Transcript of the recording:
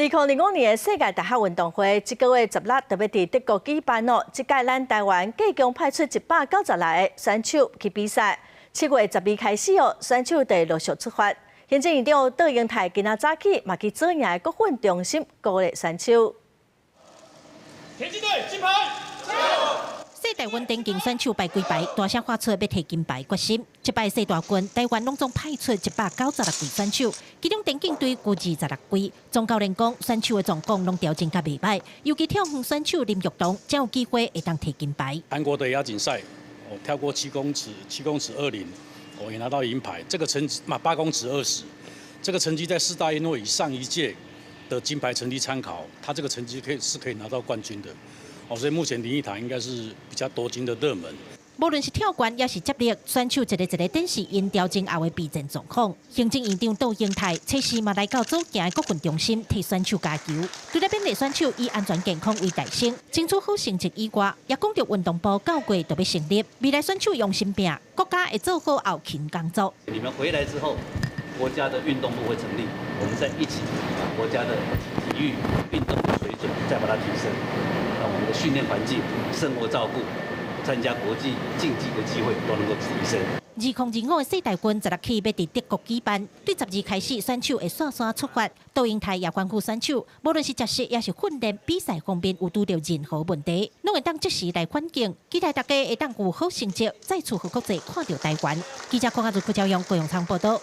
2025年的世界大學運動會，這個月16就欲佇德國舉辦咯。這屆咱台灣計共派出196個選手去比賽。7月12開始哦，選手就會陸續出發。行政院長卓榮泰今仔早起嘛去左營的國訓中心鼓勵選手。田徑隊金牌！世大運田徑選手排幾排，大聲喊出欲提金牌決心。這擺世大運，台灣攏總派出196位選手，其中田徑隊有26位。總教練講，選手的狀況攏調整甲袂䆀，尤其跳遠選手林育棠，才有機會會當提金牌。韓國的亞錦賽，我跳過七公尺，7公尺20，我也拿到銀牌。這個成績嘛，8公尺20，這個成績在世大運會以上一屆的金牌成績參考，他這個成績可以拿到冠軍的。哦，所以目前林奕棠應該是比較奪金的熱門。無論是跳懸抑是接力，選手一个一个展示𪜶調整後的備戰狀況。行政院長卓榮泰測試嘛來到左營的國訓中心替選手加油。除了勉勵選手以安全健康為大先，爭取好成績以外，也講著運動部九月就欲成立，未來選手用心拼，國家會做好後勤工作。你們回來之後，國家的運動部會成立，我們再一起把國家的體育運動的水準再把它提升，讓我們的訓練環境、生活照顧、參加國際競技的機會都能夠提升。2025的世大運十六起欲佇德國舉辦，對12開始選手會紲紲出發。卓榮泰也關注選手，無論是食食抑是訓練比賽方面有拄著任何問題，攏會當即時來反映。期待大家會當有好成績，再次予國際看著台灣。記者鄺阿如、柯昭陽、郭永昌報道。